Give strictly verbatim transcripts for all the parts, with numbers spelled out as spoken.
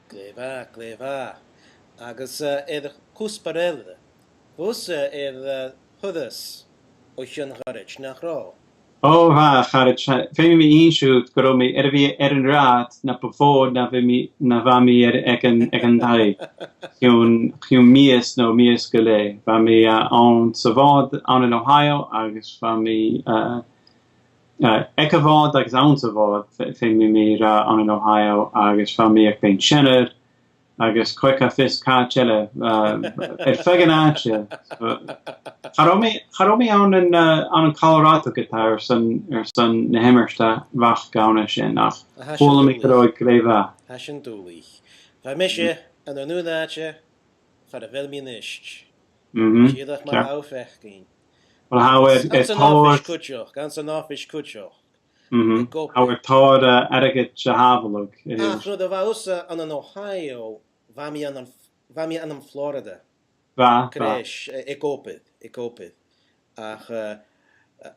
Glè mhath, glè mhath. Agus, eh, air cuspair eile, bha thusa air, eh, thuras o chionn ghoirid, nach robh? O, bha, a charaid, feumaidh mi innse dhut gun robh mi air a bhith air an rathad na bu mhotha na bha mi, na bha mi air aig an, aig an taigh. Chionn, chionn mìos no mìos gu leth. Bha mi, eh, anns a' Mhòd ann an Ohio, agus bha mi, eh, eh, aig a' Mhòd agus anns a' Mhòd, fe-, feumaidh mi ràdh, ann an Ohio, agus bha mi aig Beinn Seanair, agus cò aig a tha fios càit eile, eh, air feadh an àite. So, cha robh mi, cha robh mi ann an, eh, ann an Colorado ge-tà airson, airson na h-iomairtean bheaga ann an sin, ach chuala mi gun robh e glè mhath. Tha sin duilich. Bha mise ann an aon àite far a bheil mi a-nis. Mhm. Dìreach mar a tha thu a' faicinn. Well, tha thu air, air tòrr, anns an oifis cuideachd, anns an oifis cuideachd. Mhm. Tha thu air tòrr, eh, airgid a shàbhaladh. Ach nuair a bha thusa ann an Ohio, bha mi ann an, bha mi ann am Florida. Bha, bha. Greis, eh, ag obair, ag obair. Ach, eh,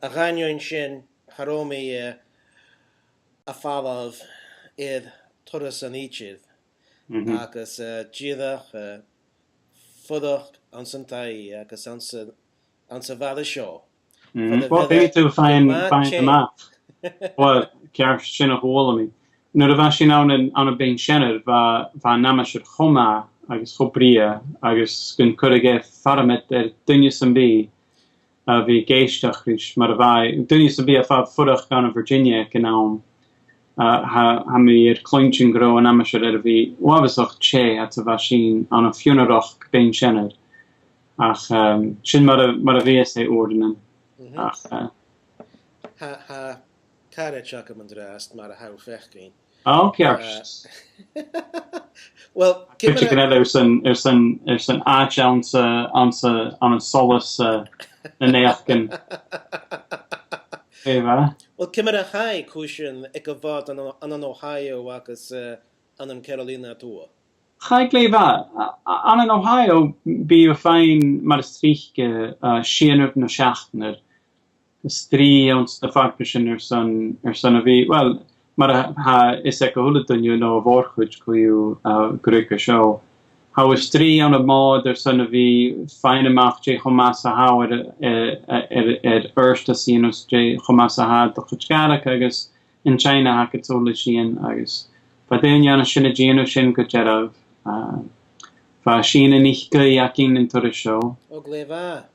a dh'aindeoin sin, cha robh mi, eh, a' falbh air turasan idir. Mhm. Agus, eh, dìreach, eh, fuireach anns an taigh agus anns a', anns a' bhaile seo. Mhm. Well, feumaidh tu faighinn, faighinn a-mach. Well, ceart, sin a chuala mi. Nuair a bha sinn ann an, ann am Beinn Seanair, bha, bha an aimsir cho math agus cho brèagha agus gun cuireadh e farmad air duine sam bith a bhith ag èisteachd ris, mar a bha, duine sam bith a bha a' fuireach ann an Virginia aig an àm, eh, tha, tha mi air cluinntinn gun robh an aimsir air a bhith uabhasach teth fhad 's a bha sinn ann am fionnarachd Beinn Seanair. Ach, ehm, sin mar a, mar a bhios e uaireannan. Mhm. Ach, eh, tha, tha caraid agam an-dràsta mar a tha thu a' faicinn. Ò, ceart. Eh, well, cuideigin eile airson, airson, airson àite anns a', anns a', ann an solas, eh, nan naidheachdan. Glè mhath. Well, ciamar a chaidh cùisean aig a' Mhòd ann an, ann an Ohio agus, eh, ann an Carolina a Tuath? Chaidh glè mhath. A, a, ann an Ohio, bidh thu a' faighinn mar as trice, eh, sianar no seachdnar a' strì anns na farpaisean airson, airson a bhith, well, mar a tha fios aig a h-uile duine no a' mhòr-chuid co-dhiù, eh, gu ruige seo. Tha thu a' strì ann am Mòd airson a bhith faighinn a-mach dè cho math 's a tha thu air, eh, eh, air, air adhart a dhèanamh, dè cho math 's a tha do chuid Gàidhlig agus an t-seinn a th' agad-sa leis fhèin, agus bha daoine ann an sin a' dèanamh sin gu dearbh. Eh, bha Sìne NicAoidh againn an turas seo. Ò, glè mhath.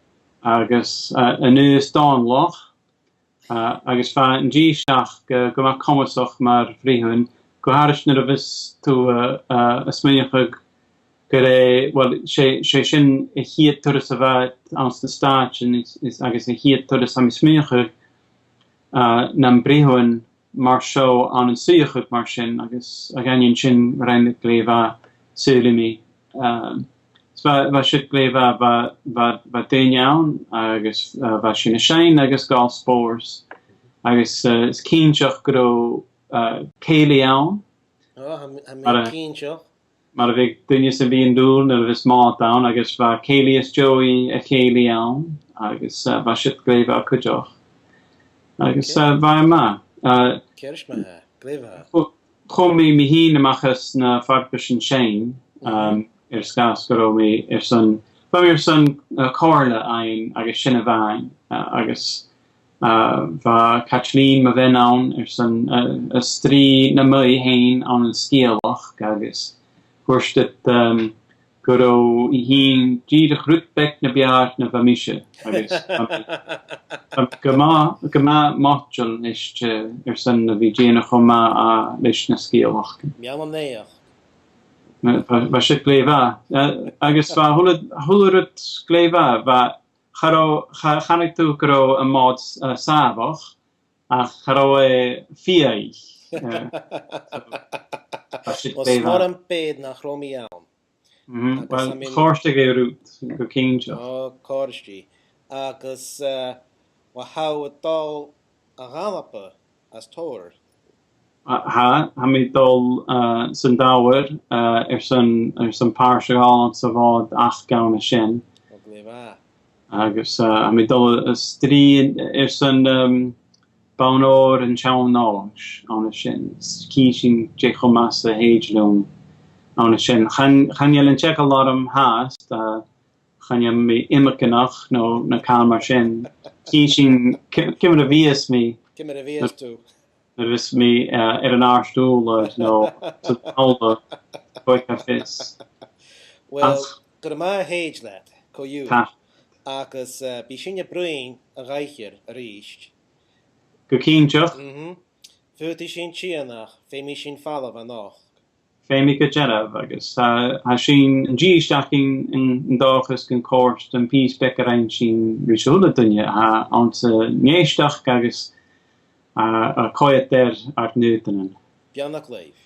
Agus, eh, Aonghas Dòmhnallach, eh, agus bha an dithis aca gu, gu math comasach mar bhritheamhan, gu h-àraid nuair a bhios tu, eh, eh, a' smaoineachadh gur e, well, 's e, 's e sin a' chiad turas a bha iad anns na Stàitean is, is, agus a' chiad turas a tha mi a' smaoineachadh, eh, nam britheamhan mar seo ann an suidheachadh mar sin, agus a dh'aindeoin sin rinn e glè mhath, saoilidh mi. Ehm, so bha, bha siud glè mhath, bha, bha, bha daoine ann, agus, eh, bha sinn a' seinn agus a' gabhail spòrs, agus, eh, is cinnteach gun robh, eh, cèilidh ann. Ò, tha mi, tha mi cinnteach. Mar a bhiodh duine sam bith an dùil nuair a bhios Mòd ann, agus bha cèilidh is Joey a' cèilidh ann, agus, eh, bha siud glè mhath cuideachd. Agus, eh, bha e math. Eh, glè mhath. Chum mi mi fhìn a-mach às na farpaisean seinn, um, air sgàth 's gun robh mi airson, bha mi airson, eh, comhairle fhaighinn agus sin a bh' ann, eh, agus eh, bha Caitlín, mo bhean ann, airson, eh, a' strì nam aghaidh fhèin ann an sgeulachd, agus thuirt iad, ehm, gun robh i fhèin dìreach rud beag na b' fheàrr na bha mise, agus bha mi, bha mi gu math, gu math moiteil leis, eh, airson a bhith a' dèanamh cho math, eh, leis na sgeulachdan. Meal an naidheachd. Bha, bha siud glè mhath. Eh, agus bha a h-uile, a h-uile rud glè mhath, bha Cha robh, cha, chanadh tu gun robh am Mòd, eh, sàmhach, ach cha robh e fiadhaich. Eh, so, tha siud glè mhath. Well, 's mòr am beatha nach robh mi ann. Mhm, well, chòrdadh e riut, gu cinnteach. Ò, chòrd e. Agus, eh, well, tha thu a' dol a dh'Alba as t-fhoghar. Tha, tha mi a' dol, eh, san Dàmhair, eh, airson, airson pàirt a ghabhail anns a' Mhòd aca ann an sin. Ò, glè mhath. Agus, eh, tha mi a' dol a, a strì airson, ehm, bonn òir an t-seann nòis ann an sin. Chì sinn dè cho math 's a thèid leam. ann an sin. Chan, chan eil an t-eagal orm fhathast, uh, chan eil mi iomagaineach no, no càil mar sin. Chì sinn ci-, ciamar a bhios mi. Ciamar a bhios tu? Nuair a bhios mi, uh, air an àrd-ùrlar no san talla, cò aig a tha fios. Well, ach, gu math thèid leat, co-dhiù. Tha. Agus, uh, bidh sinn a' bruidhinn a dh'aithghearr a-rithist. Gu cinnteach. Mhm. Faodaidh sinn tighinn, ach feumaidh sinn falbh a-nochd. Feumaidh gu dearbh agus, uh, tha sinn an dithis againn an, an dòchas gun còrd am pìos beag a rinn sinn ris a h-uile duine a tha anns an èisteachd agus, uh, a' coimhead air ar n-aodannan. Beannachd leibh.